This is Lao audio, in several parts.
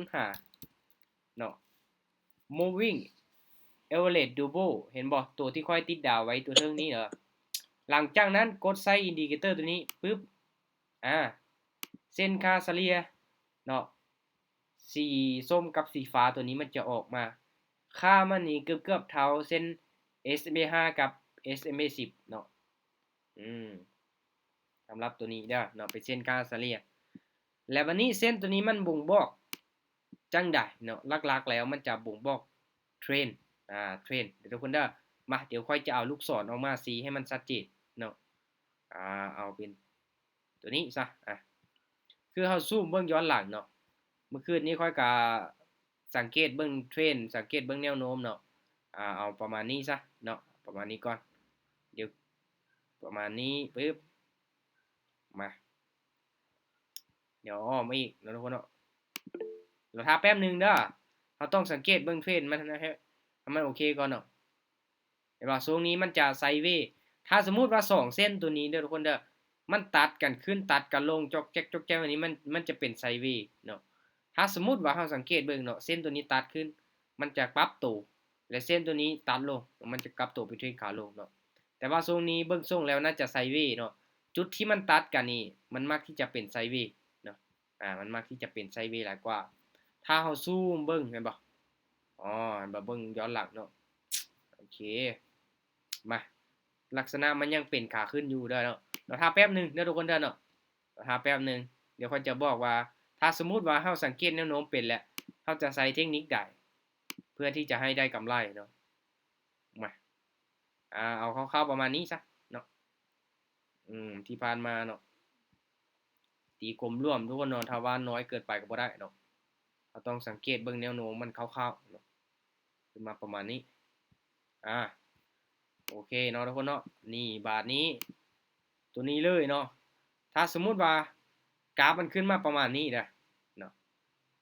ນຫາເນາະ moving average double ເຫັນບໍ່? ໂຕທີ່ຂ້ອຍຕິດດາວໄວ້ຕົວເທິງນີ້ເນາະ. ຫຼັງຈາກນັ້ນກົດໃສ່ indicator ຕົວນີ້ປຶບ ອາ ເສັ້ນຄ່າສະເລ່ຍເນາະ ສີສົ້ມກັບສີຟ້າຕົວນີ້ມັນຈະອອກມາ. ຄ່າມັນນີ້ເກືອບໆເທົ່າເສັ້ນ ເອສແອນພີ ຫ້າ ກັບ ເອສແອນພີ ສິບເນາະ. ອືມ ສຳລັບຕົວນີ້ເດີເນາະ ເປັນເສັ້ນຄ່າສະເລ່ຍ. ແລະ ບາດນີ້ເສັ້ນຕົວນີ້ມັນບົ່ງບອກຈັ່ງໃດເນາະ? ຫຼັກໆແລ້ວມັນຈະບົ່ງບອກເທຣນ ອາ ເທຣນເດີທຸກຄົນເດີ. ມາ ດຽວຂ້ອຍຈະເອົາລູກສອນອອກມາຊີ້ໃຫ້ມັນຊັດເຈນເນາະ. ອາ ເອົາເປັນ ຕົວນີ້ຊະ ອາ ຄືເຮົາຊູມເບິ່ງຍ້ອນຫຼັງເນາະ ມື້ຄືນນີ້ຂ້ອຍກະສັງເກດເບິ່ງເທຣນ ສັງເກດເບິ່ງແນວໂນ້ມເນາະ. ອາ ເອົາປະມານນີ້ຊະເນາະ ປະມານນີ້ກ່ອນ ດຽວປະມານນີ້ປຶບ ມາ ດຽວເອົາອອກມາອີກເນາະທຸກຄົນເນາະ. ລໍຖ້າແປັບໜຶ່ງເດີ ເຮົາຕ້ອງສັງເກດເບິ່ງເທຣນມັນໃຫ້ ໃຫ້ມັນໂອເຄກ່ອນເນາະ. ເຫັນບໍ່? ຊ່ວງນີ້ມັນຈະໄຊເວ. ຖ້າສົມມຸດວ່າສອງເສັ້ນຕົວນີ້ເດີທຸກຄົນເດີ ມັນຕັດກັນຂຶ້ນ ຕັດກັນລົງ ຈອກແຈກ ຈອກແຈກ ແບບນີ້ ມັນ ມັນຈະເປັນໄຊເວເນາະ. ຖ້າສົມມຸດວ່າເຮົາສັງເກດເບິ່ງເນາະ ເສັ້ນຕົວນີ້ຕັດຂຶ້ນ ມັນຈະປັບໂຕ ແລະ ເສັ້ນຕົວນີ້ຕັດລົງ ມັນຈະປັບໂຕເປັນເທຣນຂາລົງເນາະ. ແຕ່ວ່າຊ່ວງນີ້ເບິ່ງຊົງແລ້ວໜ້າຈະໄຊເວເນາະ. ຈຸດທີ່ມັນຕັດກັນນີ້ ມັນມັກທີ່ຈະເປັນໄຊເວເນາະ. ອາ ມັນມັກທີ່ຈະເປັນໄຊເວຫຼາຍກວ່າ. ຖ້າເຮົາຊູມເບິ່ງ ເຫັນບໍ່? ອໍ ເຫັນບໍ່? ເບິ່ງຍ້ອນຫຼັງເນາະ. ໂອເຄ ມາ ລັກສະນະມັນຍັງເປັນຂາຂຶ້ນຢູ່ເດີເນາະ. ລໍຖ້າແປັບໜຶ່ງເດີທຸກຄົນເດີເນາະ ລໍຖ້າແປັບໜຶ່ງ. ດຽວຂ້ອຍຈະບອກວ່າ ຖ້າສົມມຸດວ່າເຮົາສັງເກດແນວໂນ້ມເປັນແລ້ວ ເຮົາຈະໃຊ້ເທັກນິກໃດ ເພື່ອທີ່ຈະໃຫ້ໄດ້ກຳໄລເນາະ. ມາ ອາ ເອົາຄ່າວໆປະມານນີ້ຊະເນາະ. ອືມ ທີ່ຜ່ານມາເນາະ ຕີກົມລວມທຸກຄົນເນາະ ຖ້າວ່ານ້ອຍເກີນໄປກໍບໍ່ໄດ້ເນາະ. ເຮົາຕ້ອງສັງເກດເບິ່ງແນວໂນ້ມມັນຄ່າວໆເນາະ ຂຶ້ນມາປະມານນີ້. ອາ ໂອເຄເນາະທຸກຄົນເນາະ. ນີ້ ບາດນີ້ ຕົວນີ້ເລີຍເນາະ. ຖ້າສົມມຸດວ່າກາຟມັນຂຶ້ນມາປະມານນີ້ເດີເນາະ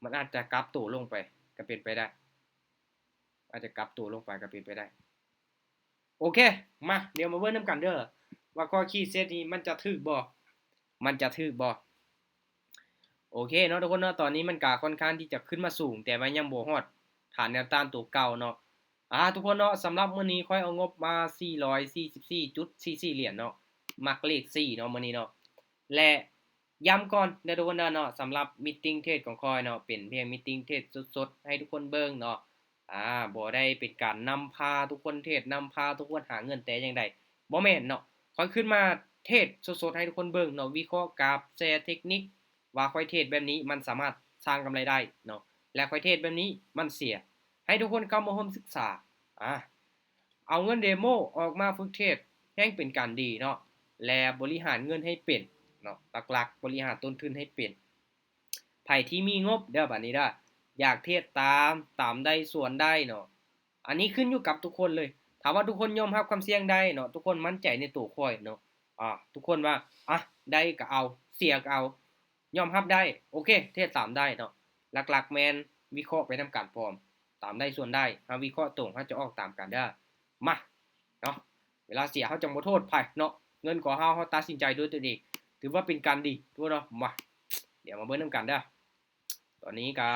ມັນອາດຈະກັບໂຕລົງໄປກໍເປັນໄປໄດ້ ອາດຈະກັບໂຕລົງໄປກໍເປັນໄປໄດ້. ໂອເຄ ມາ ດຽວມາເບິ່ງນຳກັນເດີ ວ່າຂ້ອຍຂີດເສັ້ນນີ້ມັນຈະຖືກບໍ່ ມັນຈະຖືກບໍ່? ໂອເຄເນາະທຸກຄົນເນາະ ຕອນນີ້ມັນກະຄ່ອນຂ້າງທີ່ຈະຂຶ້ນມາສູງ ແຕ່ວ່າຍັງບໍ່ຮອດຖານແນວຕ້ານຕົວເກົ່າເນາະ. ອາ ທຸກຄົນເນາະ ສຳລັບມື້ນີ້ຂ້ອຍເອົາງົບມາສີ່ຮ້ອຍສີ່ສິບສີ່ຈຸດສີ່ສີ່ຫຼຽນເນາະ ມັກເລກສີ່ເນາະມື້ນີ້ເນາະ. ແລະ ຢ້ຳກ່ອນເດີທຸກຄົນເດີເນາະ ສຳລັບ meeting trade ຂອງຂ້ອຍເນາະ ເປັນພຽງ meeting trade ສົດໆໃຫ້ທຸກຄົນເບິ່ງເນາະ. ອາ ບໍ່ໄດ້ເປັນການນຳພາທຸກຄົນເທຣດ ນຳພາທຸກຄົນຫາເງິນແຕ່ຢ່າງໃດ ບໍ່ແມ່ນເນາະ. ຂ້ອຍຂຶ້ນມາເທຣດສົດໆໃຫ້ທຸກຄົນເບິ່ງເນາະ ວິເຄາະກາຟ ແຊເທັກນິກ ວ່າຂ້ອຍເທຣດແບບນີ້ມັນສາມາດສ້າງກຳໄລໄດ້ເນາະ ແລະ ຂ້ອຍເທຣດແບບນີ້ມັນເສຍ ໃຫ້ທຸກຄົນເຂົ້າມາຮ່ວມສຶກສາ. ອາ ເອົາເງິນເດໂມອອກມາຝຶກເທຣດແຮ່ງເປັນການດີເນາະ ແລະ ບໍລິຫານເງິນໃຫ້ເປັນເນາະ ຫຼັກໆບໍລິຫານຕົ້ນທຶນໃຫ້ເປັນ. ໃຜທີ່ມີງົບເດີ ບາດນີ້ເດີ ຢາກເທຣດຕາມ ຕາມໄດ້ສ່ວນໄດ້ເນາະ ອັນນີ້ຂຶ້ນຢູ່ກັບທຸກຄົນເລີຍ. ຖ້າວ່າທຸກຄົນຍອມຮັບຄວາມສ່ຽງໄດ້ເນາະ ທຸກຄົນໝັ້ນໃຈໃນໂຕຂ້ອຍເນາະ ອາ ທຸກຄົນວ່າ ອະ ໄດ້ກໍເອົາ ເສຍກໍເອົາ ຍອມຮັບໄດ້ ໂອເຄ ເທຣດຕາມໄດ້ເນາະ. ຫຼັກໆແມ່ນວິເຄາະໄປນຳກັນພ້ອມ ຕາມໄດ້ສ່ວນໄດ້ ເຮົາວິເຄາະຕົງ ເຮົາຈະອອກຕາມກັນເດີ. ມາເນາະ ເວລາເສຍເຮົາຈັ່ງບໍ່ໂທດໃຜເນາະ ເງິນຂອງເຮົາ ເຮົາຕັດສິນໃຈດ້ວຍຕົນເອງ ຖືວ່າເປັນການດີທຸກຄົນເນາະ. ມາ ດຽວມາເບິ່ງນຳກັນເດີ ຕອນນີ້ກະ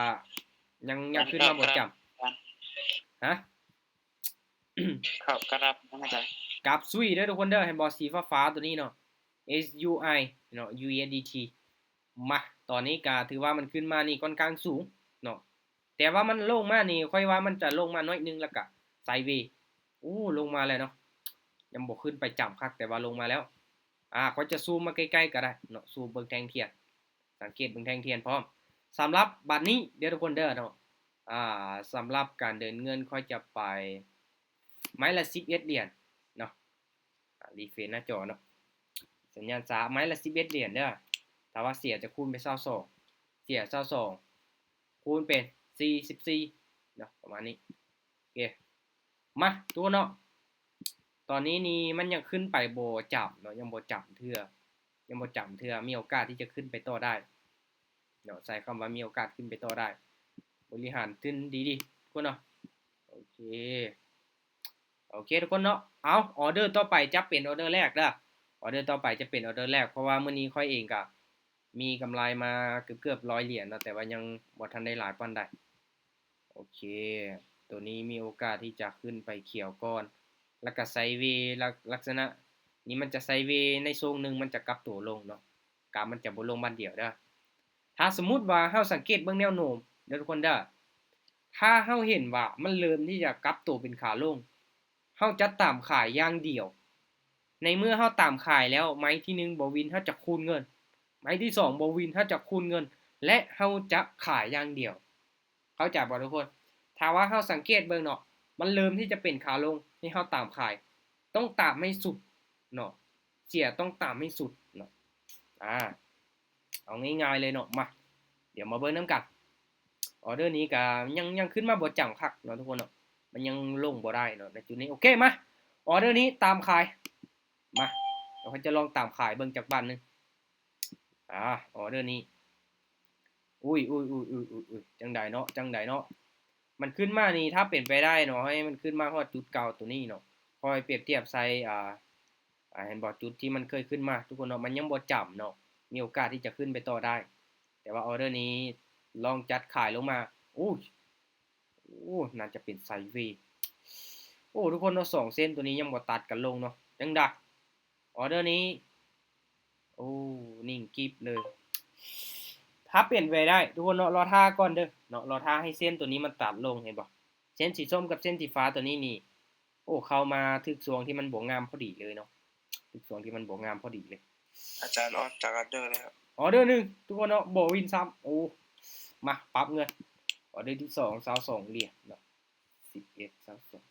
ຍັງ ຍັງຂຶ້ນມາບໍ່ຈຳ ຮະ ເຂົ້າກະດັບນຳກັນ ກັບຊຸຍເດີທຸກຄົນເດີ ເຫັນບໍ່ ສີຟ້າໆຕົວນີ້ເນາະ ເອັສຢູໄອເນາະ ຢູເອັສດີທີ. ມາ ຕອນນີ້ກະຖືວ່າມັນຂຶ້ນມານີ້ຂ້ອນຂ້າງສູງເນາະ ແຕ່ວ່າມັນລົງມານີ້ ຂ້ອຍວ່າມັນຈະລົງມາໜ້ອຍໜຶ່ງ ແລ້ວກະໄຊເວ. ໂອ້ ລົງມາແລ້ວເນາະ ຍັງບໍ່ຂຶ້ນໄປຈຳຄັກ ແຕ່ວ່າລົງມາແລ້ວ. ອາ ຂ້ອຍຈະຊູມມາໃກ້ໆກໍໄດ້ເນາະ ຊູມເບິ່ງແທ່ງທຽນ ສັງເກດເບິ່ງແທ່ງທຽນພ້ອມ. ສຳລັບບັດນີ້ເດີທຸກຄົນເດີເນາະ ອາ ສຳລັບການເດີນເງິນ ຂ້ອຍຈະໄປໄມ້ລະສິບເອັດຫຼຽນເນາະ. ອາ ຣີເຟຣຊໜ້າຈໍເນາະ ສັນຍານຊ້າ ໄມ້ລະສິບເອັດຫຼຽນເດີ. ຖ້າວ່າເສຍຈະຄູນເປັນຊາວສອງ ເສຍຊາວສອງຄູນເປັນສີ່ສິບສີ່ເນາະ ປະມານນີ້. ໂອເຄ ມາ ທຸກຄົນເນາະ ຕອນນີ້ນີ້ມັນຍັງຂຶ້ນໄປບໍ່ຈຳເນາະ ຍັງບໍ່ຈຳເທື່ອ ຍັງບໍ່ຈຳເທື່ອ ມີໂອກາດທີ່ຈະຂຶ້ນໄປຕໍ່ໄດ້ເນາະ ໃຊ້ຄຳວ່າມີໂອກາດຂຶ້ນໄປຕໍ່ໄດ້. ບໍລິຫານທຶນດີໆ ທຸກຄົນເນາະ. ໂອເຄ ໂອເຄທຸກຄົນເນາະ ເອົາ ອໍເດີຕໍ່ໄປຈະເປັນອໍເດີແລກເດີ ອໍເດີຕໍ່ໄປຈະເປັນອໍເດີແລກ ເພາະວ່າມື້ນີ້ຂ້ອຍເອງກະ ມີກຳໄລມາເກືອບໆຮ້ອຍຫຼຽນເນາະ ແຕ່ວ່າຍັງບໍ່ທັນໄດ້ຫຼາຍປານໃດ. ໂອເຄ ໂຕນີ້ມີໂອກາດທີ່ຈະຂຶ້ນໄປຂຽວກ່ອນ ແລ້ວກະໄຊເວ ລັກ ລັກສະນະນີ້ມັນຈະໄຊເວໃນຊ່ວງໜຶ່ງ ມັນຈະກັບໂຕລົງເນາະ ກາບມັນຈະບໍ່ລົງບາດດຽວເດີ້. ຖ້າສົມມຸດວ່າເຮົາສັງເກດເບິ່ງແນວໂນ້ມເດີ້ທຸກຄົນເດີ້ ຖ້າເຮົາເຫັນວ່າມັນເລີ່ມທີ່ຈະກັບໂຕເປັນຂາລົງ ເຮົາຈະຕາມຂາຍຢ່າງດຽວ. ໃນເມື່ອເຮົາຕາມຂາຍແລ້ວ ໄມ້ທີໜຶ່ງບໍ່ວິນ ເຮົາຈະຄູນເງິນ, ໄມ້ທີສອງບໍ່ວິນ ເຮົາຈະຄູນເງິນ ແລະ ເຮົາຈະຂາຍຢ່າງດຽວ. ເຂົ້າໃຈບໍ່ທຸກຄົນ? ຖ້າວ່າເຮົາສັງເກດເບິ່ງເນາະ ມັນເລີ່ມທີ່ຈະເປັນຂາລົງ ໃຫ້ເຮົາຕາມຂາຍ ຕ້ອງຕາມໃຫ້ສຸດເນາະ ເສຍຕ້ອງຕາມໃຫ້ສຸດເນາະ. ອາ ເອົາງ່າຍໆເລີຍເນາະ ມາ ດຽວມາເບິ່ງນຳກັນ. ອໍເດີນີ້ກະຍັງ ຍັງຂຶ້ນມາບໍ່ຈຳຄັກເນາະທຸກຄົນເນາະ ມັນຍັງລົງບໍ່ໄດ້ເນາະໃນຈຸດນີ້. ໂອເຄ ມາ ອໍເດີນີ້ຕາມຂາຍ ມາ ດຽວຂ້ອຍຈະລອງຕາມຂາຍເບິ່ງຈັກບາດໜຶ່ງ. ອາ ອໍເດີນີ້ ອຸ້ຍ ອຸ້ຍ ອຸ້ຍ ອຸ້ຍ ອຸ້ຍ ອຸ້ຍ ຈັ່ງໃດເນາະ ຈັ່ງໃດເນາະ ມັນຂຶ້ນມານີ້ ຖ້າເປັນໄປໄດ້ເນາະ ໃຫ້ມັນຂຶ້ນມາຮອດຈຸດເກົ່າໂຕນີ້ເນາະ. ຂ້ອຍປຽບທຽບໃສ່ ອາ ອາ ເຫັນບໍ່ ຈຸດທີ່ມັນເຄີຍຂຶ້ນມາທຸກຄົນເນາະ ມັນຍັງບໍ່ຈຳເນາະ ມີໂອກາດທີ່ຈະຂຶ້ນໄປຕໍ່ໄດ້. ແຕ່ວ່າອໍເດີນີ້ລອງຈັດຂາຍລົງມາ ໂອ້ຍ ໂອ້ ໜ້າຈະເປັນໄຊເວ. ໂອ້ ທຸກຄົນເນາະ ສອງເສັ້ນໂຕນີ້ຍັງບໍ່ຕັດກັນລົງເນາະ ຈັ່ງໃດ ອໍເດີນີ້ ໂອ້ ນິ່ງກິບເລີຍ. ຖ້າເປັນໄປໄດ້ທຸກຄົນເນາະ ລໍຖ້າກ່ອນເດີ້ເນາະ ລໍຖ້າໃຫ້ເສັ້ນໂຕນີ້ມັນຕັດລົງ ເຫັນບໍ່ ເສັ້ນສີສົ້ມກັບເສັ້ນສີຟ້າໂຕນີ້ນີ້ ໂອ້ ເຂົ້າມາຖືກຊ່ວງທີ່ມັນບໍ່ງາມພໍດີເລີຍເນາະ ຖືກຊ່ວງທີ່ມັນບໍ່ງາມພໍດີເລີຍ. ອາຈານອອກຈາກອໍເດີແລ້ວ ອໍເດີໜຶ່ງທຸກຄົນເນາະ ບໍ່ວິນຊ້ຳ. ໂອ້ ມາປັບເງິນ ອໍເດີທີສອງ ຊາວສອງຫຼຽນເນາະ ສິບເອັດ ຊາວສອງ.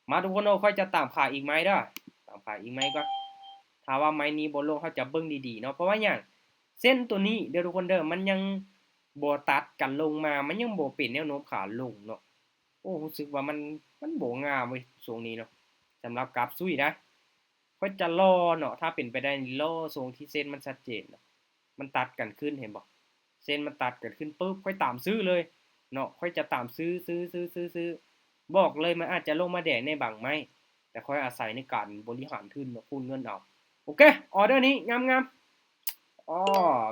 ມາທຸກຄົນເນາະ ຂ້ອຍຈະຕາມຂາຍອີກໄມ້ເດີ້ ຕາມຂາຍອີກໄມ້ກ່ອນ. ຖ້າວ່າໄມ້ນີ້ບໍ່ລົງ ເຮົາຈະເບິ່ງດີໆເນາະ ເພາະວ່າຫຍັງ ເສັ້ນໂຕນີ້ເດີ້ທຸກຄົນເດີ້ ມັນຍັງບໍ່ຕັດກັນລົງມາ ມັນຍັງບໍ່ເປັນແນວໂນ້ມຂາລົງເນາະ. ໂອ້ ຮູ້ສຶກວ່າມັນ ມັນບໍ່ງາມເວີຍຊ່ວງນີ້ເນາະ ສຳລັບກາບຊຸຍນະ. ຂ້ອຍຈະລໍເນາະ ຖ້າເປັນໄປໄດ້ນີ້ ລໍຊ່ວງທີ່ເສັ້ນມັນຊັດເຈນເນາະ ມັນຕັດກັນຂຶ້ນ ເຫັນບໍ່ ເສັ້ນມັນຕັດກັນຂຶ້ນປຶບ ຂ້ອຍຕາມຊື້ເລີຍເນາະ ຂ້ອຍຈະຕາມຊື້ ຊື້ ຊື້ ຊື້ ຊື້. ບອກເລີຍ ມັນອາດຈະລົງມາແດງໃນບາງໄມ້ ແຕ່ຂ້ອຍອາໄສໃນການບໍລິຫານທຶນເນາະ ຄູນເງິນເອົາ. ໂອເຄ ອໍເດີນີ້ງາມໆ. ອໍ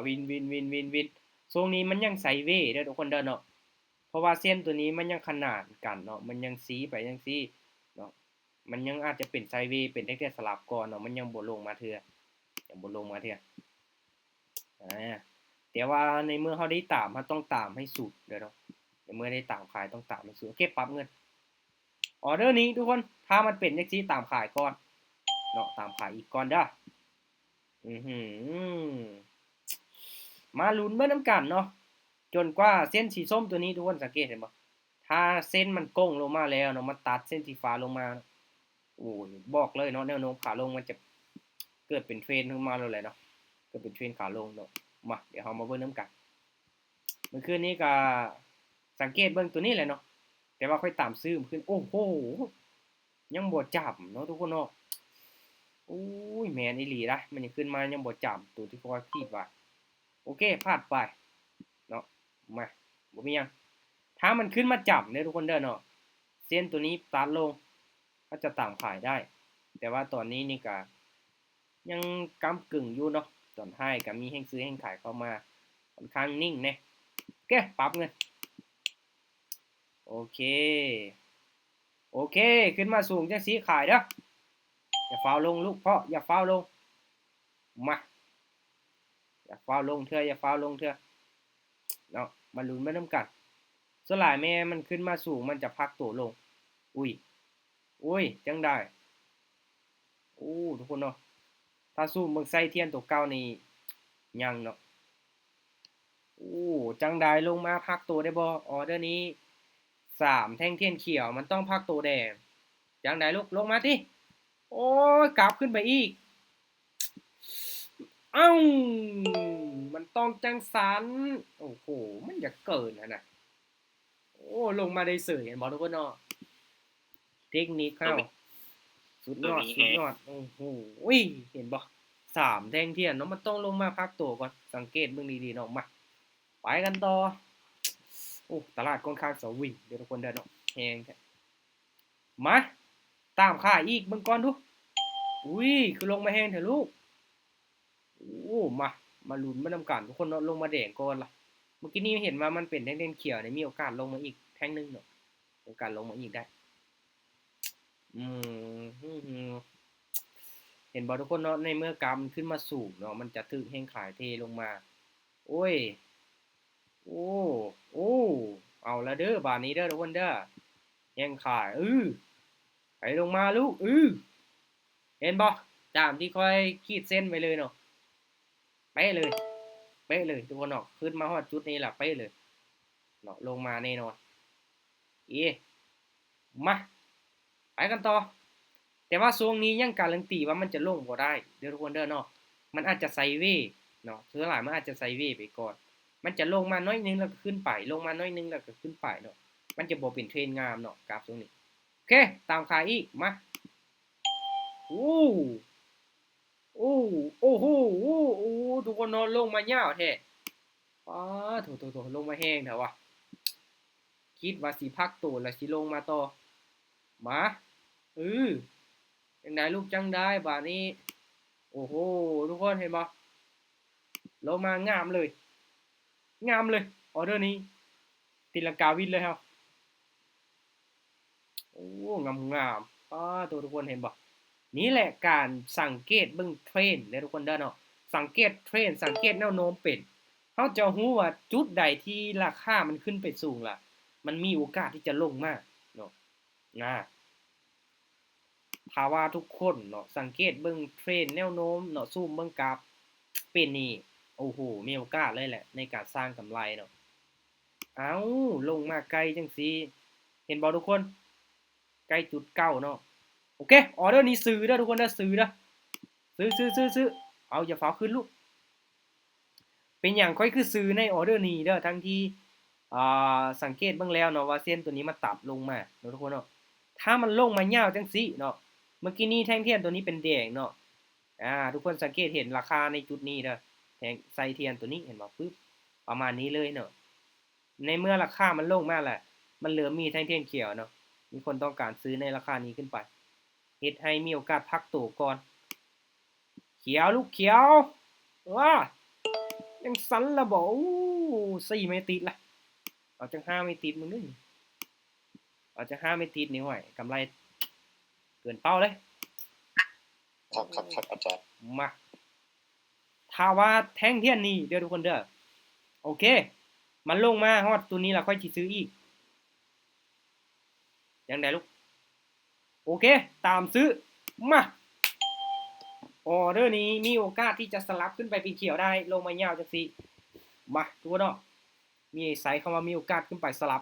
ວິນ ວິນ ວິນ ວິນ ວິນ. ຊ່ວງນີ້ມັນຍັງໄຊເວເດີ້ທຸກຄົນເດີ້ເນາະ ເພາະວ່າເສັ້ນໂຕນີ້ມັນຍັງຂະໜານກັນເນາະ ມັນຍັງຊີ້ໄປຈັ່ງຊີ້ເນາະ ມັນຍັງອາດຈະເປັນໄຊເວ ເປັນໄດ້ແຕ່ສະຫຼັບກ່ອນເນາະ ມັນຍັງບໍ່ລົງມາເທື່ອ ຍັງບໍ່ລົງມາເທື່ອ. ອາ ແຕ່ວ່າໃນເມື່ອເຮົາໄດ້ຕາມ ເຮົາຕ້ອງຕາມໃຫ້ສຸດເດີ້ເນາະ ໃນເມື່ອໄດ້ຕາມຂາຍຕ້ອງຕາມໃຫ້ສຸດ. ໂອເຄ ປັບເງິນ. ອໍເດີນີ້ທຸກຄົນ ຖ້າມັນເປັນຈັ່ງຊີ້ ຕາມຂາຍກ່ອນເນາະ ຕາມຂາຍອີກກ່ອນເດີ້. ອືຫື ມາລຸ້ນເບິ່ງນຳກັນເນາະ ຈົນກວ່າເສັ້ນສີສົ້ມໂຕນີ້ ທຸກຄົນສັງເກດເຫັນບໍ່ ຖ້າເສັ້ນມັນໂກ່ງລົງມາແລ້ວເນາະ ມັນຕັດເສັ້ນສີຟ້າລົງມາ ໂອ້ຍ ບອກເລີຍເນາະ ແນວໂນ້ມຂາລົງມັນຈະເກີດເປັນເທຣນຂຶ້ນມາໂລດແຫຼະເນາະ ເກີດເປັນເທຣນຂາລົງເນາະ. ມາ ດຽວເຮົາມາເບິ່ງນຳກັນ. ເມື່ອຄືນນີ້ກະສັງເກດເບິ່ງໂຕນີ້ແຫຼະເນາະ ແຕ່ວ່າຂ້ອຍຕາມຊື້ເມື່ອຄືນ ໂອ້ໂຫ ຍັງບໍ່ຈຳເນາະທຸກຄົນເນາະ. ໂອ້ຍ ແມ່ນອີ່ຫຼີນະ ມັນຍັງຂຶ້ນມາຍັງບໍ່ຈຳໂຕທີ່ຂ້ອຍຄິດວ່າ. ໂອເຄ ພາດໄປເນາະ. ມາ ບໍ່ມີຫຍັງ ຖ້າມັນຂຶ້ນມາຈຳເດີ້ທຸກຄົນເດີ້ເນາະ ເສັ້ນໂຕນີ້ຕັດລົງ ເຮົາຈະຕາມຂາຍໄດ້ ແຕ່ວ່າຕອນນີ້ນີ້ກະຍັງກ້ຳກຶ່ງຢູ່ເນາະ ຕອນທ້າຍກະມີແຮງຊື້ແຮງຂາຍເຂົ້າມາ ຂ້ອນຂ້າງນິ່ງແດ່. ໂອເຄ ປັບເງິນ. ໂອເຄ ໂອເຄ ຂຶ້ນມາສູງຈັ່ງຊີ້ຂາຍເດີ້ ຢ່າຟ້າວລົງລູກພໍ່ ຢ່າຟ້າວລົງ. ມາ ຢ່າຟ້າວລົງເທື່ອ ຢ່າຟ້າວລົງເທື່ອເນາະ ມາລຸ້ນໄປນຳກັນ. ສ່ວນຫຼາຍແມ່ນມັນຂຶ້ນມາສູງ ມັນຈະພັກໂຕລົງ. ອຸ້ຍ ອຸ້ຍ ຈັ່ງໃດ. ໂອ້ ທຸກຄົນເນາະ ຖ້າຊູມເບິ່ງໄສ້ທຽນໂຕເກົ່ານີ້ຍັງເນາະ. ໂອ້ ຈັ່ງໃດ ລົງມາພັກໂຕໄດ້ບໍ່? ອໍເດີນີ້ສາມແທ່ງທຽນຂຽວ ມັນຕ້ອງພັກໂຕແດງ. ຈັ່ງໃດລູກ ລົງມາຕິ. ໂອ້ຍ ກັບຂຶ້ນໄປອີກ. ເອົ້າ ມັນຕ້ອງຈັ່ງຊັ້ນ. ໂອ້ໂຫ ມັນຢາກເກີນຫັ້ນນະ. ໂອ້ ລົງມາໄດ້ເສີຍ ເຫັນບໍ່ທຸກຄົນເນາະ? ເຕັກນິກເຮົາ ສຸດຍອດ ສຸດຍອດ. ໂອ້ໂຫ ເຫັນບໍ່? ສາມແທ່ງທຽນເນາະ ມັນຕ້ອງລົງມາພັກໂຕກ່ອນ. ສັງເກດເບິ່ງດີໆເນາະ. ມາ ໄປກັນຕໍ່. ໂອ້ ຕະຫຼາດຂ້ອນຂ້າງສະວິງເດີ້ທຸກຄົນເດີ້ເນາະ ແຮງແທ້. ມາ ຕາມຂາຍອີກເບິ່ງກ່ອນດູ. ອຸ້ຍ ຄືລົງມາແຮງແທ້ລູກ. ໂອ້ ມາ ມາລຸ້ນໄປນຳກັນທຸກຄົນເນາະ. ລົງມາແດງກ່ອນລະ. ເມື່ອກີ້ນີ້ເຫັນວ່າມັນເປັນແທ່ງໆຂຽວນີ້ ມີໂອກາດລົງມາອີກແທ່ງໜຶ່ງເນາະ, ມີໂອກາດລົງມາອີກໄດ້. ອືມ ເຫັນບໍ່ທຸກຄົນເນາະ, ໃນເມື່ອກາຟມັນຂຶ້ນມາສູງເນາະ ມັນຈະຖືກແຮງຂາຍເທລົງມາ. ໂອ້ຍ ໂອ້ ໂອ້ ເອົາລະເດີ ບາດນີ້ເດີທຸກຄົນເດີ. ແຮງຂາຍ ອື ໄຖລົງມາລູກ ອື ເຫັນບໍ່? ຕາມທີ່ຂ້ອຍຂີດເສັ້ນໄວ້ເລີຍເນາະ. ເປະເລີຍ ເປະເລີຍທຸກຄົນເນາະ. ຂຶ້ນມາຮອດຈຸດນີ້ລະເປະເລີຍເນາະ, ລົງມາແນ່ນອນ. ເອ ມາ ໄປກັນຕໍ່. ແຕ່ວ່າຊ່ວງນີ້ຍັງກາລັນຕີວ່າມັນຈະລົງບໍ່ໄດ້ເດີທຸກຄົນເດີເນາະ. ມັນອາດຈະໄຊເວເນາະ, ສ່ວນຫຼາຍມັນອາດຈະໄຊເວໄປກ່ອນ. ມັນຈະລົງມາໜ້ອຍໜຶ່ງແລ້ວກໍຂຶ້ນໄປ, ລົງມາໜ້ອຍໜຶ່ງແລ້ວກໍຂຶ້ນໄປເນາະ. ມັນຈະບໍ່ເປັນເທຣນງາມເນາະ ກາຟຊ່ວງນີ້. ໂອເຄ ຕາມຂາອີກ ມາ. ໂອ້ ໂອ້ ໂອ້ໂຫ ໂອ້ ທຸກຄົນເນາະ, ລົງມາຍາວແທ້. ປາໂທ້ໆໆ ລົງມາແຮງແທ້ວະ. ຄິດວ່າຊິພັກໂຕແລ້ວຊິລົງມາຕໍ່. ມາ ເອີ ຈັ່ງໃດລູກ ຈັ່ງໃດບາດນີ້? ໂອ້ໂຫ ທຸກຄົນເຫັນບໍ່? ລົງມາງາມເລີຍ ງາມເລີຍ ອໍເດີນີ້ ຕີລັງກາວິນເລີຍເຮົາ. ໂອ້ ງາມໆ. ປາໂທ້ ທຸກຄົນເຫັນບໍ່? ນີ້ແຫຼະການສັງເກດເບິ່ງເທຣນເດີທຸກຄົນເດີເນາະ. ສັງເກດເທຣນ ສັງເກດແນວໂນ້ມເປັນ, ເຮົາຈະຮູ້ວ່າຈຸດໃດທີ່ລາຄາມັນຂຶ້ນໄປສູງລະ ມັນມີໂອກາດທີ່ຈະລົງມາເນາະ. ນາ ຖ້າວ່າທຸກຄົນເນາະ ສັງເກດເບິ່ງເທຣນແນວໂນ້ມເນາະ, ຊູມເບິ່ງກາຟເປັນນີ້ ໂອ້ໂຫ ມີໂອກາດເລີຍແຫຼະໃນການສ້າງກຳໄລເນາະ. ເອົ້າ ລົງມາໃກ້ຈັ່ງຊີ້ ເຫັນບໍ່ທຸກຄົນ? ໃກ້ຈຸດເກົ່າເນາະ. ໂອເຄ ອໍເດີນີ້ຊື້ເດີທຸກຄົນເດີ ຊື້ເດີ ຊື້ ຊື້ ຊື້ ຊື້. ເອົາ ຢ່າຟ້າວຂຶ້ນລູກ. ເປັນຫຍັງຂ້ອຍຄືຊື້ໃນອໍເດີນີ້ເດີ ທັງທີ່ ອ່າ ສັງເກດເບິ່ງແລ້ວເນາະ ວ່າເສັ້ນໂຕນີ້ມັນຕັດລົງມາເນາະທຸກຄົນເນາະ. ຖ້າມັນລົງມາຍາວຈັ່ງຊີ້ເນາະ, ເມື່ອກີ້ນີ້ແທ່ງທຽນໂຕນີ້ເປັນແດງເນາະ. ອ່າ ທຸກຄົນສັງເກດເຫັນລາຄາໃນຈຸດນີ້ເດີ ແທ່ງໄສ້ທຽນໂຕນີ້ ເຫັນບໍ່? ປຶບ ປະມານນີ້ເລີຍເນາະ. ໃນເມື່ອລາຄາມັນລົງມາແລ້ວ ມັນເລີ່ມມີແທ່ງທຽນຂຽວເນາະ, ມີຄົນຕ້ອງການຊື້ໃນລາຄານີ້ຂຶ້ນໄປ ເຮັດໃຫ້ມີໂອກາດພັກໂຕກ່ອນ. ຂຽວລູກຂຽວ ວ້າ ຍັງສັ່ນລະບໍ? ໂອ້ ສີ່ໄມ້ຕິດລະ. ເອົາຈັກຫ້າໄມ້ຕິດມຶງເດີ. ເອົາຈັກຫ້າໄມ້ຕິດນີ້ ຫ້ວຍ ກຳໄລເກີນເປົ້າເລີຍ. ຄັກໆໆ ອາຈານ. ມາ ຖ້າວ່າແທ່ງທຽນນີ້ເດີທຸກຄົນເດີ. ໂອເຄ ມັນລົງມາຮອດໂຕນີ້ລະ ຂ້ອຍຊິຊື້ອີກ. ຈັ່ງໃດລູກ? ໂອເຄ ຕາມຊື້. ມາ ອໍເດີນີ້ມີໂອກາດທີ່ຈະສະຫຼັບຂຶ້ນໄປເປັນຂຽວໄດ້ ລົງມາຍາວຈັ່ງຊີ້. ມາ ທຸກຄົນເນາະ, ມີໃຊ້ຄຳວ່າມີໂອກາດຂຶ້ນໄປສະຫຼັບ.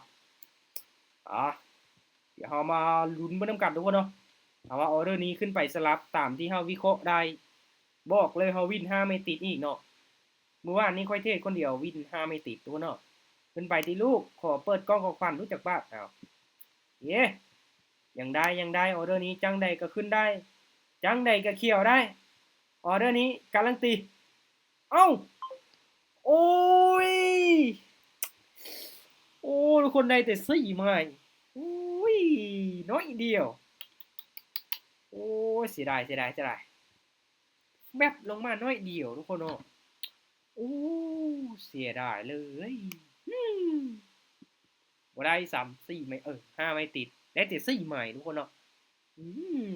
ອ່າ ດຽວເຮົາມາລຸ້ນເບິ່ງນຳກັນທຸກຄົນເນາະ. ຖ້າວ່າອໍເດີນີ້ຂຶ້ນໄປສະຫຼັບຕາມທີ່ເຮົາວິເຄາະໄດ້ ບອກເລີຍເຮົາວິນຫ້າໄມ້ຕິດອີກເນາະ. ມື້ວານນີ້ຂ້ອຍເທຣດຄົນດຽວວິນຫ້າໄມ້ຕິດທຸກຄົນເນາະ. ຂຶ້ນໄປຕິລູກ, ຂໍເປີດກ່ອງຂອງຂວັນ ຮູ້ຈັກບາດ. ເອົ້າ ເຢ ຍັງໄດ້ ຍັງໄດ້. ອໍເດີນີ້ຈັ່ງໃດກໍຂຶ້ນໄດ້ ຈັ່ງໃດກໍຂຽວໄດ້. ອໍເດີນີ້ກາລັນຕີ. ເອົ້າ ໂອ້ຍ ໂອ້ ທຸກຄົນ ໄດ້ແຕ່ສີ່ໄມ້. ໂອ້ຍ ໜ້ອຍດຽວ. ໂອ້ຍ ເສຍດາຍ ເສຍດາຍ ເສຍດາຍ. ແວັບລົງມາໜ້ອຍດຽວທຸກຄົນເນາະ. ໂອ້ ເສຍດາຍເລີຍ. ອືມ ບໍ່ໄດ້ຊ້ຳສີ່ໄມ້ ເອີ ຫ້າໄມ້ຕິດ ໄດ້ແຕ່ສີ່ໄມ້ທຸກຄົນເນາະ. ອື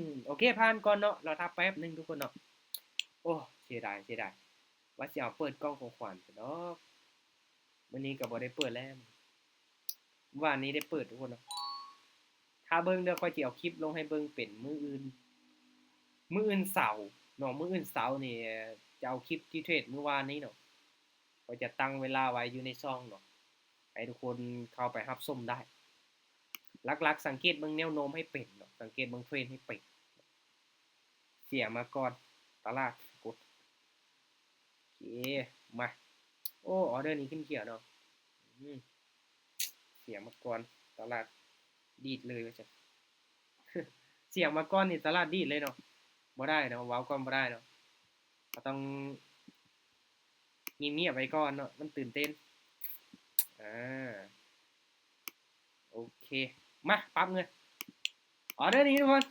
ມ ໂອເຄ ຜ່ານກ່ອນເນາະ, ລໍຖ້າແປັບໜຶ່ງທຸກຄົນເນາະ. ໂອ້ ເສຍດາຍ ເສຍດາຍ ວ່າຊິເອົາເປີດກ່ອງຂອງຂວັນຊະດອກ. ມື້ນີ້ກໍບໍ່ໄດ້ເປີດແລ້ວ, ວານນີ້ໄດ້ເປີດທຸກຄົນເນາະ. ຖ້າເບິ່ງເດີ ຂ້ອຍຊິເອົາຄລິບລົງໃຫ້ເບິ່ງເປັນມື້ອື່ນ ມື້ອື່ນເສົາເນາະ. ມື້ອື່ນເສົານີ້ຈະເອົາຄລິບທີ່ເທຣດມື້ວານນີ້ເນາະ. ຂ້ອຍຈະຕັ້ງເວລາໄວ້ຢູ່ໃນຊ່ອງເນາະ ໃຫ້ທຸກຄົນເຂົ້າໄປຮັບຊົມໄດ້. ຫຼັກໆ ສັງເກດເບິ່ງແນວໂນ້ມໃຫ້ເປັນເນາະ, ສັງເກດເບິ່ງເທຣນໃຫ້ເປັນ. ເສຍມາກ່ອນ ຕະຫຼາດກົດ. ໂອເຄ ມາ. ໂອ້ ອໍເດີນີ້ຂຶ້ນຂຽວເນາະ. ອືມ ເສຍມາກ່ອນ ຕະຫຼາດດີດເລີຍວ່າຊັ້ນ. ເສຍມາກ່ອນນີ້ຕະຫຼາດດີດເລີຍເນາະ. ບໍ່ໄດ້ເນາະ, ເວົ້າກ່ອນບໍ່ໄດ້ເນາະ. ເຮົາຕ້ອງງຽບໆໄວ້ກ່ອນເນາະ, ມັນຕື່ນເຕັ້ນ. ອາ ໂອເຄ ມາ ປັບເງິນ. ອໍເດີນີ້ທຸກຄົນ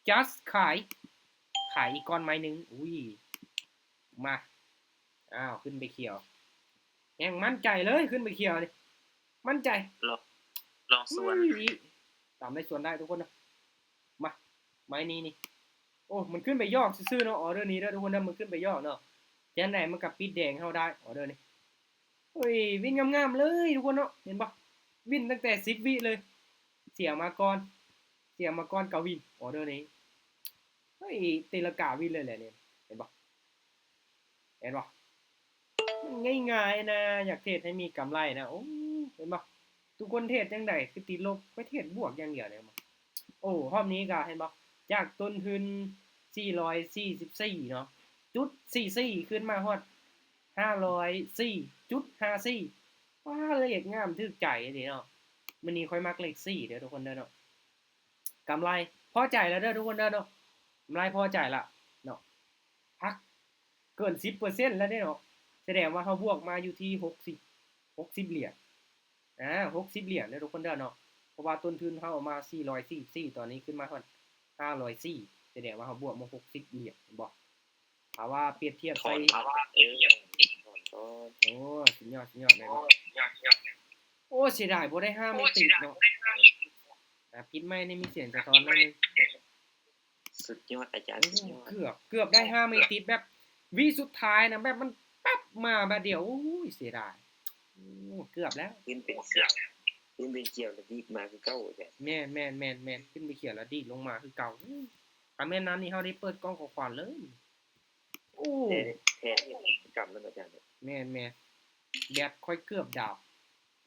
ຈັດຂາຍ ຂາຍອີກກ້ອນໄມ້ໜຶ່ງ. ອຸ້ຍ ມາ. ອ້າວ ຂຶ້ນໄປຂຽວ ແຮງໝັ້ນໃຈເລີຍ ຂຶ້ນໄປຂຽວນີ້ ໝັ້ນໃຈ ລອງ ລອງສວນ ອຸ້ຍ ຕາມໄດ້ສວນໄດ້ທຸກຄົນນະ ມາ ໄມ້ນີ້ນີ້ ໂອ້ ມັນຂຶ້ນໄປຢອກຊື່ໆເນາະ ອໍເດີນີ້ເດີທຸກຄົນເດີ ມັນຂຶ້ນໄປຢອກເນາະ ຈັ່ງໃດມັນກໍປິດແດງເຮົາໄດ້ ອໍເດີນີ້ ໂອ້ຍ ວິນງາມໆເລີຍທຸກຄົນເນາະ ເຫັນບໍ່ ວິນຕັ້ງແຕ່ສິບວິເລີຍ ເສຍມາກ່ອນ ເສຍມາກ່ອນກໍວິນ ອໍເດີນີ້ ໂອ້ຍ ຕີລາງກາວິນເລີຍແຫຼະນີ້ ເຫັນບໍ່ ເຫັນບໍ່? ມັນງ່າຍໆນະ ຢາກເທຣດໃຫ້ມີກຳໄລນະ ໂອ້ ເຫັນບໍ່? ທຸກຄົນເທຣດຈັ່ງໃດຄືຕິດລົບ? ຂ້ອຍເທຣດບວກຢ່າງດຽວເລີຍ ເຫັນບໍ່? ໂອ້ ຮອບນີ້ກໍເຫັນບໍ່? ຈາກຕົ້ນທຶນສີ່ຮ້ອຍສີ່ສິບສີ່ເນາະ ຈຸດສີ່ສີ່ ຂຶ້ນມາຮອດຫ້າຮ້ອຍສີ່ຈຸດຫ້າສີ່ ວ້າ ເລກງາມຖືກໃຈເດເນາະ ມື້ນີ້ຂ້ອຍມັກເລກສີ່ເດີທຸກຄົນເດີເນາະ ກຳໄລພໍໃຈແລ້ວເດີທຸກຄົນເດີເນາະ ກຳໄລພໍໃຈລະເນາະ ພັກ ເກີນສິບເປີເຊັນແລ້ວເດ້ເນາະ ສະແດງວ່າເຮົາບວກມາຢູ່ທີ່ຫົກສິບ ຫົກສິບຫຼຽນ ອາ ຫົກສິບຫຼຽນເດີທຸກຄົນເດີເນາະ ເພາະວ່າຕົ້ນທຶນເຮົາເອົາມາສີ່ຮ້ອຍສີ່ສິບສີ່ ຕອນນີ້ຂຶ້ນມາຮອດຫ້າຮ້ອຍສີ່ ສະແດງວ່າເຮົາບວກມາຫົກສິບຫຼຽນ ເຫັນບໍ່? ຖ້າວ່າປຽບທຽບໃສ່ ໂອ້ ສຸດຍອດ ສຸດຍອດ ແມ່ນບໍ່? ໂອ້ ເສຍດາຍບໍ່ໄດ້ຫ້າໄມ້ຕິດເນາະ ອາ ປິດໄມໃຫ້ມີສຽງສະທ້ອນໜ້ອຍໜຶ່ງ. ສຸດຍອດອາຈານ ໂອ້ ສຸດຍອດ ເກືອບ ເກືອບໄດ້ຫ້າໄມ້ຕິດແບບວິສຸດທ້າຍນະ ແບບມັນປັບມາບາດດຽວ ໂອ້ຍ ເສຍດາຍ ໂອ້ ເກືອບແລ້ວ ຂຶ້ນໄປຂຽວ ຂຶ້ນໄປຂຽວແລ້ວດີດມາຄືເກົ່າອາຈານ ແມ່ນໆໆໆ ຂຶ້ນໄປຂຽວແລ້ວດີດລົງມາຄືເກົ່າ ຄັນແມ່ນນັ້ນນີ້ເຮົາໄດ້ເປີດກ່ອງຂອງຂວັນເລີຍ ໂອ້ ແທ້ ແທ້ ກຳນຳອາຈານ ແມ່ນໆ ແບັດຂ້ອຍເກືອບດາວ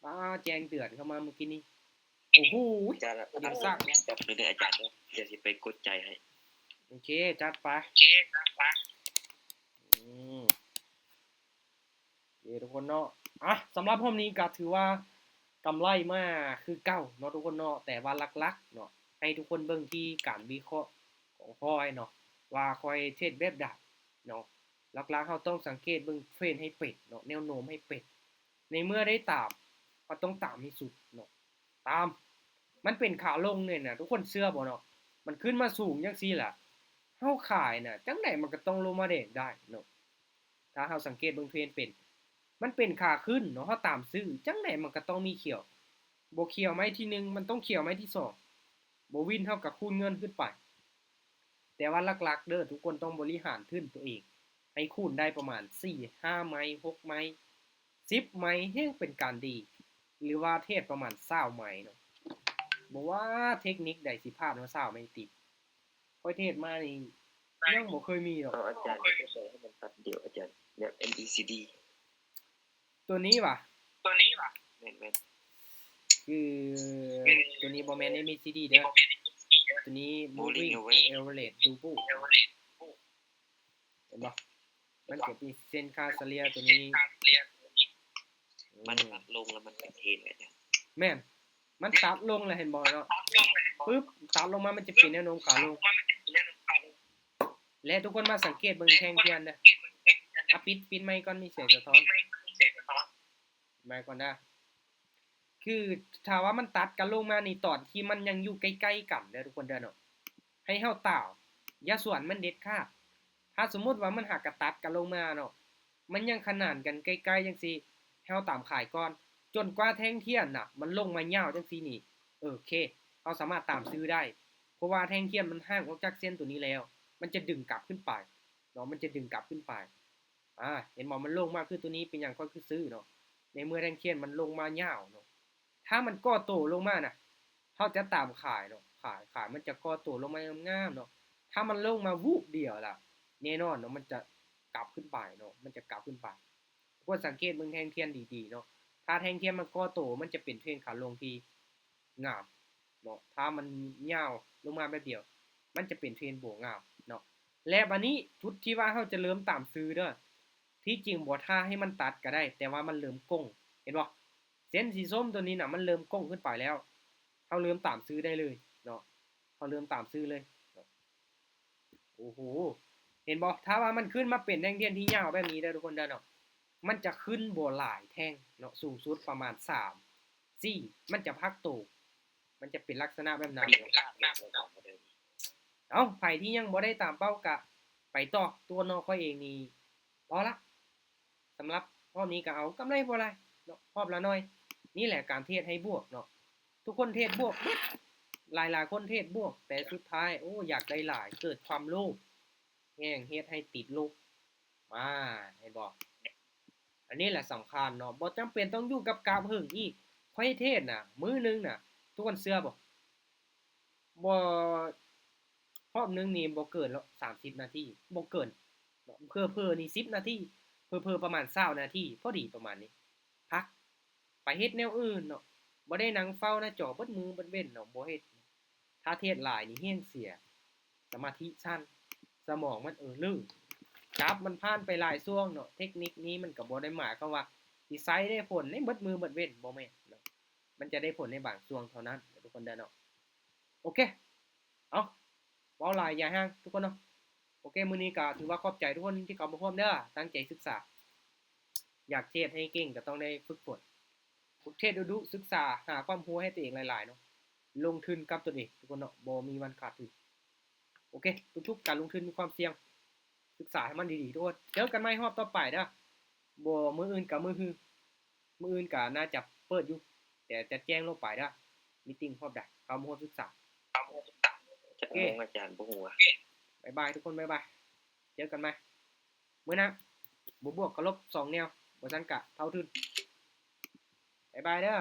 ປ້າ ແຈ້ງເຕືອນເຂົ້າມາມື້ກີ້ນີ້ ໂອ້ໂຫ ຈັດເປັນສາກ ຈັດໄປເດີອາຈານເດີ ດຽວຊິໄປກົດໃຈໃຫ້ ໂອເຄ ຈັດໄປ ອືມ ເອີ ທຸກຄົນເນາະ ອ່ະ ສຳລັບຮອບນີ້ກໍຖືວ່າກຳໄລມາຄືເກົ່າເນາະທຸກຄົນເນາະ ແຕ່ວ່າຫຼັກໆເນາະ ໃຫ້ທຸກຄົນເບິ່ງທີ່ການວິເຄາະຂອງຂ້ອຍເນາະ ວ່າຂ້ອຍເທຣດແບບໃດເນາະ ຫຼັກໆເຮົາຕ້ອງສັງເກດເບິ່ງເທຣນໃຫ້ເປັນເນາະ ແນວໂນ້ມໃຫ້ເປັນ ໃນເມື່ອໄດ້ຕາມ ເຮົາຕ້ອງຕາມໃຫ້ສຸດເນາະ ຕາມ ມັນເປັນຂາລົງນີ້ນະ ທຸກຄົນເຊື່ອບໍ່ເນາະ ມັນຂຶ້ນມາສູງຈັ່ງຊີ້ລະ ເຮົາຂາຍນະ ຈັ່ງໃດມັນກໍຕ້ອງລົງມາແດງໄດ້ເນາະ ຖ້າເຮົາສັງເກດເບິ່ງເທຣນເປັນ ມັນເປັນຂາຂຶ້ນເນາະ ເຮົາຕາມຊື້ ຈັ່ງໃດມັນກໍຕ້ອງມີຂຽວ ບໍ່ຂຽວໄມ້ທີໜຶ່ງ ມັນຕ້ອງຂຽວໄມ້ທີສອງ ບໍ່ວິນເຮົາກໍຄູນເງິນຂຶ້ນໄປ ແຕ່ວ່າຫຼັກໆເດີ ທຸກຄົນຕ້ອງບໍລິຫານທຶນຕົວເອງ ໃຫ້ຄູນໄດ້ປະມານສີ່ຫ້າໄມ້ ຫົກໄມ້ ສິບໄມ້ແຮ່ງເປັນການດີ ຫຼືວ່າເທຣດປະມານຊາວໄມ້ເນາະ ບໍ່ວ່າເທັກນິກໃດຊິຜ່ານວ່າຊາວໄມ້ຕິດ ຂ້ອຍເທຣດມານີ້ຍັງບໍ່ເຄີຍມີດອກ ເອົາອາຈານ ໃສ່ໃຫ້ມັນຕັດດຽວອາຈານ ແບບ ເອັມ ເອ ຊີ ດີ ຕົວນີ້ຫວາ? ຕົວນີ້ຫວາ? ແມ່ນໆ ຄືຕົວນີ້ບໍ່ແມ່ນ ເອັມ ເອ ຊີ ດີ ເດີ ຕົວນີ້ Moving Average Double ເຫັນບໍ່? ມັນຈະມີເສັ້ນຄ່າສະເລ່ຍຕົວນີ້ ມັນຕັດລົງແລ້ວມັນເປັນເທຣນ ອາຈານ ແມ່ນ ມັນຕັດລົງແລ້ວເຫັນບໍ່ເນາະ ປຶບ ຕັດລົງມາມັນຈະເປັນແນວໂນ້ມຂາລົງ ແລະ ທຸກຄົນມາສັງເກດເບິ່ງແທ່ງທຽນເດີ ອາ ປິດ ປິດໄມກ່ອນ ມີສຽງສະທ້ອນ ໄມກ່ອນເດີ ຄືຖ້າວ່າມັນຕັດກັນລົງມານີ້ ຕອນທີ່ມັນຍັງຢູ່ໃກ້ໆກັນເດີທຸກຄົນເດີເນາະ ໃຫ້ເຮົາຕາມ ຢ່າສວນມັນເດັດຂາດ ຖ້າສົມມຸດວ່າມັນຫາກະຕັດກັນລົງມາເນາະ ມັນຍັງຂະໜານກັນໃກ້ໆຈັ່ງຊີ້ ໃຫ້ເຮົາຕາມຂາຍກ່ອນ ຈົນກວ່າແທ່ງທຽນນະ ມັນລົງມາຍາວຈັ່ງຊີ້ນີ້ ເອີ ໂອເຄ ເຮົາສາມາດຕາມຊື້ໄດ້ ເພາະວ່າແທ່ງທຽນມັນຫ່າງອອກຈາກເສັ້ນຕົວນີ້ແລ້ວ ມັນຈະດຶງກັບຂຶ້ນໄປເນາະ ມັນຈະດຶງກັບຂຶ້ນໄປ ອາ ເຫັນບໍ່ ມັນລົງມາຄືຕົວນີ້ ເປັນຫຍັງຂ້ອຍຄືຊື້ເນາະ ໃນເມື່ອແທ່ງທຽນມັນລົງມາຍາວເນາະ ຖ້າມັນກໍ່ໂຕລົງມານະ ເຮົາຈະຕາມຂາຍເນາະ ຂາຍ ຂາຍ ມັນຈະກໍ່ໂຕລົງມາງາມໆເນາະ ຖ້າມັນລົງມາວູບດຽວລະ ແນ່ນອນເນາະ ມັນຈະກັບຂຶ້ນໄປເນາະ ມັນຈະກັບຂຶ້ນໄປ ຄວນສັງເກດເບິ່ງແທ່ງທຽນດີໆເນາະ ຖ້າແທ່ງທຽນມັນກໍ່ໂຕ ມັນຈະເປັນເທຣນຂາລົງທີ່ງາມເນາະ ຖ້າມັນຍາວລົງມາແບບດຽວ ມັນຈະເປັນເທຣນບໍ່ງາມເນາະ ແລະ ບາດນີ້ຈຸດທີ່ວ່າເຮົາຈະເລີ່ມຕາມຊື້ເດີ ທີ່ຈິງບໍ່ຖ້າໃຫ້ມັນຕັດກໍໄດ້ ແຕ່ວ່າມັນເລີ່ມໂກ່ງ ເຫັນບໍ່? ເສັ້ນສີສົ້ມຕົວນີ້ນະ ມັນເລີ່ມໂກ່ງຂຶ້ນໄປແລ້ວ ເຮົາເລີ່ມຕາມຊື້ໄດ້ເລີຍເນາະ ເຮົາເລີ່ມຕາມຊື້ເລີຍເນາະ ໂອ້ໂຫ ເຫັນບໍ່? ຖ້າວ່າມັນຂຶ້ນມາເປັນແທ່ງທຽນທີ່ຍາວແບບນີ້ເດີທຸກຄົນເດີເນາະ ມັນຈະຂຶ້ນບໍ່ຫຼາຍແທ່ງເນາະ ສູງສຸດປະມານສາມ ສີ່ ມັນຈະພັກໂຕ ມັນຈະເປັນລັກສະນະແບບນັ້ນເນາະ ເອົ້າ ໃຜທີ່ຍັງບໍ່ໄດ້ຕາມເປົ້າກະໄປຕໍ່ ຕົວນອກຂ້ອຍເອງນີ້ພໍລະ ສຳລັບຮອບນີ້ກໍເອົາກຳໄລພໍຫຼາຍເນາະ ຮອບລະໜ້ອຍ. ນີ້ແຫຼະການເທຣດໃຫ້ບວກເນາະ. ທຸກຄົນເທຣດບວກເບິດ ຫຼາຍໆຄົນເທຣດບວກ ແຕ່ສຸດທ້າຍ ໂອ້ ຢາກໄດ້ຫຼາຍ ເກີດຄວາມໂລບແຮ່ງ ເຮັດໃຫ້ຕິດລົບ. ອາ ເຫັນບໍ່? ອັນນີ້ແຫຼະສຳຄັນເນາະ ບໍ່ຈຳເປັນຕ້ອງຢູ່ກັບກາບເຫິງອີກ. ຂ້ອຍເທຣດນະ ມື້ໜຶ່ງນະ ທຸກຄົນເຊື່ອບໍ່? ບໍ່ ຮອບໜຶ່ງນີ້ບໍ່ເກີນສາມສິບນາທີ ບໍ່ເກີນ ເຜີໆນີ້ສິບນາທີ ເຜີໆປະມານຊາວນາທີ ພໍດີປະມານນີ້ ພັກ ໄປເຮັດແນວອື່ນເນາະ ບໍ່ໄດ້ນັ່ງເຝົ້າໜ້າຈໍເບິດມື້ເບິດເວັນເນາະ ບໍ່ເຮັດ. ຖ້າເທຣດຫຼາຍນີ້ແຮງເສຍ ສະມາທິສັ້ນ ສະໝອງມັນເອີເລີ ຈັບມັນຜ່ານໄປຫຼາຍຊ່ວງເນາະ. ເທັກນິກນີ້ມັນກໍບໍ່ໄດ້ໝາຍຄວາມວ່າຊິໃຊ້ໄດ້ຜົນໃນເບິດມື້ເບິດເວັນ ບໍ່ແມ່ນເນາະ ມັນຈະໄດ້ຜົນໃນບາງຊ່ວງເທົ່ານັ້ນເດີທຸກຄົນເດີເນາະ. ໂອເຄ ເອົາ ເວົ້າຫຼາຍຢ່າແຮງທຸກຄົນເນາະ. ໂອເຄ ມື້ນີ້ກໍຖືວ່າຂອບໃຈທຸກຄົນທີ່ເຂົ້າມາຮ່ວມເດີ ຕັ້ງໃຈສຶກສາ ຢາກເທຣດໃຫ້ເກັ່ງກໍຕ້ອງໄດ້ຝຶກຝົນ ຝຶກເທຣດດຸໆ ສຶກສາຫາຄວາມຮູ້ໃຫ້ຕົວເອງຫຼາຍໆເນາະ. ລົງທຶນກັບຕົນເອງທຸກຄົນເນາະ ບໍ່ມີວັນຂາດທຶນ. ໂອເຄ ທຸກໆການລົງທຶນມີຄວາມສ່ຽງ ສຶກສາໃຫ້ມັນດີໆທຸກຄົນ. ເຈີກັນໃໝ່ຮອບຕໍ່ໄປເດີ ບໍ່ ມື້ອື່ນກໍມື້ຮື ມື້ອື່ນກໍໜ້າຈະເປີດຢູ່ ແຕ່ຈະແຈ້ງລົງໄປເດີ ມີຕິງຮອບໃດ ເຂົ້າມາຮ່ວມສຶກສາ. ຈັກໂມງອາຈານ ບໍ່ຮູ້ວ່າ. ບາຍບາຍທຸກຄົນ ບາຍບາຍ ເຈີກັນໃໝ່ມື້ໜ້າ. ບໍ່ບວກກໍລົບສອງແນວ ບໍ່ຊັ້ນກະເທົ່າທຶນ. ບາຍບາຍເດີ.